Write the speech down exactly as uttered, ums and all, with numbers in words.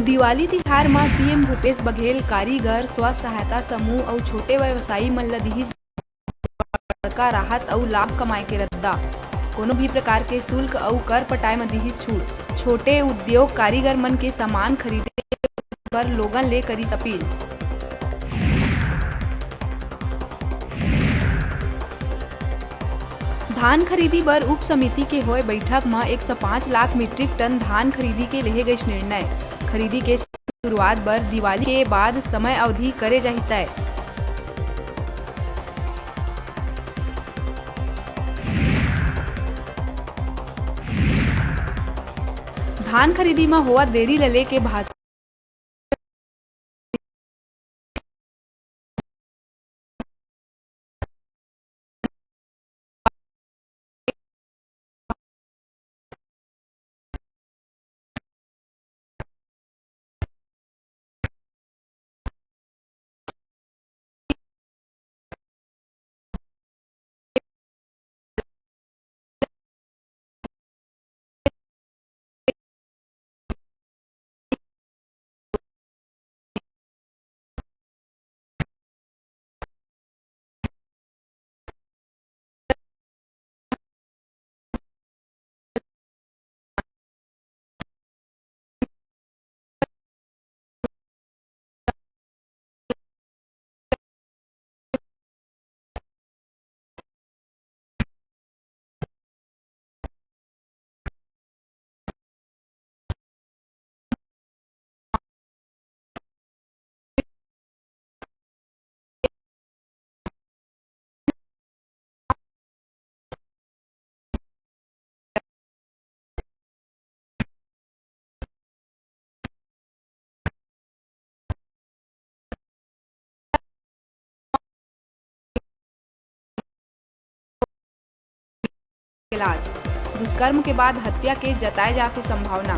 दिवाली तिहार म सीएम भूपेश बघेल कारीगर, स्व सहायता समूह अउ छोटे व्यवसायी मन ल दिहिस बड़का राहत अउ लाभ कमाए के रद्दा। कोनो भी प्रकार के शुल्क अउ कर पटाए म दिहिस छूट। छोटे उद्योग कारीगर मन के सामान खरीदे बर लोगन ले करिस अपील। धान खरीदी बर उप समिति के होए बैठक म एक सौ पाँच लाख मीट्रिक टन धान खरीदी के लेहे गइस निर्णय। खरीदी के शुरुआत बर दिवाली के बाद समय अवधि करे जाही तय। धान खरीदी म होवत देरी ल लेके भाजपा इलाज। दुष्कर्म के बाद हत्या के जताए जात हे संभावना।